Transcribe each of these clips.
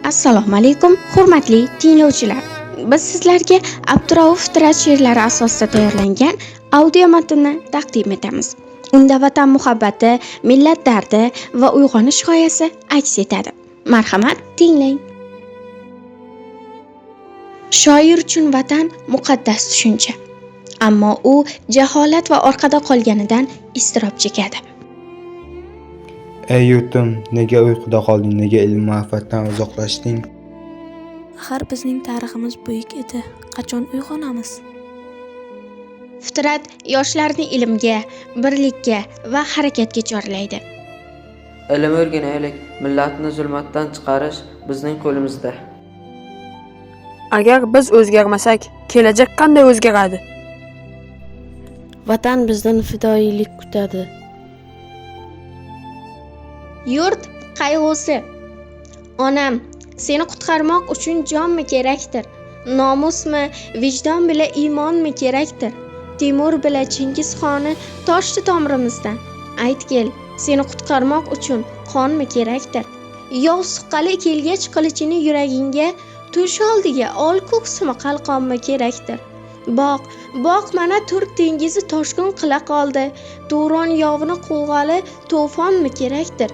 Assalomu alaykum, hurmatli tinglovchilar. Biz sizlarga Abdurauf Fitrat she'rlari asosida tayyorlangan audio matnni taqdim etamiz. Unda vatan muhabbati, millat dardi va uyg'onish g'oyasi aks etadi. Marhamat, tinglang. Shoir uchun vatan muqaddas tushuncha. Ammo u jaholat va orqada qolganidan iztirob chekadi. Ey yurtim, nega uyquda qolding, nega ilm ma'rifatdan uzoqlashding? Axir bizning tariximiz buyuk edi. Qachon uyg'onamiz? Fitrat yoshlarni ilmga, birlikka va harakatga chorlaydi. Ilm o'rganaylik, millatni zulmatdan chiqarish bizning qo'limizda. Agar biz o'zgarmasak, kelajak qanday o'zgaradi? Vatan bizdan fidoyilik kutadi. Yurt qayg'usi. Onam, seni qutqarmoq uchun jonmi kerakdir? Nomusmi, vijdon bila iymonmi kerakdir? Temur bila Chingiz xoni toshdi tomirimizdan. Aytgil, seni qutqarmoq uchun qonmi kerakdir? Yov suqqali kelgach qilichini yuragingga, tush oldiga ol ko'ksimi qalqonmi kerakdir? Boq, boq, mana Turk dengizi toshqin qila qoldi. Turon yovini quvg'ali to'fonmi kerakdir?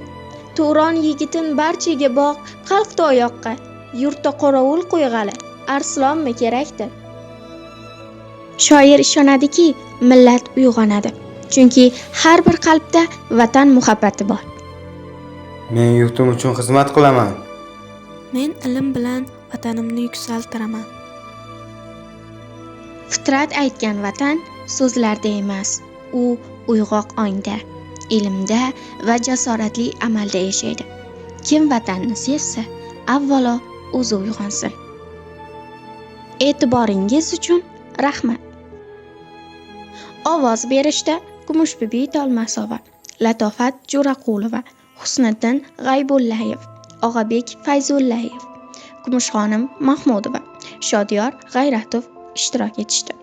Turon yigitin barchaga boq, qalqdi oyoqqa. Yurtda qorovul qo'yg'ali arslonmi kerakdir? Shoir ishonadiki, millat uyg'onadi. Chunki har bir qalbda vatan muhabbati bor. Men yurtim uchun xizmat qilaman. Men ilm bilan vatanimni yuksaltiraman. Fitrat aytgan vatan so'zlarda emas, u uyg'oq ongda, ilmda va jasoratli amalda yashaydi. Kim vatanni sevsa, avvalo o'zi uyg'onsin. E'tiboringiz uchun rahmat. Ovoz berishda Kumushbibi Tolmasova, Latofat Jo'raqulova, Husniddin G'aybullayev, Og'abek Fayzullayev, Kumushxonim Mahmudova, Shodiyor G'ayratov ishtirok etishdi.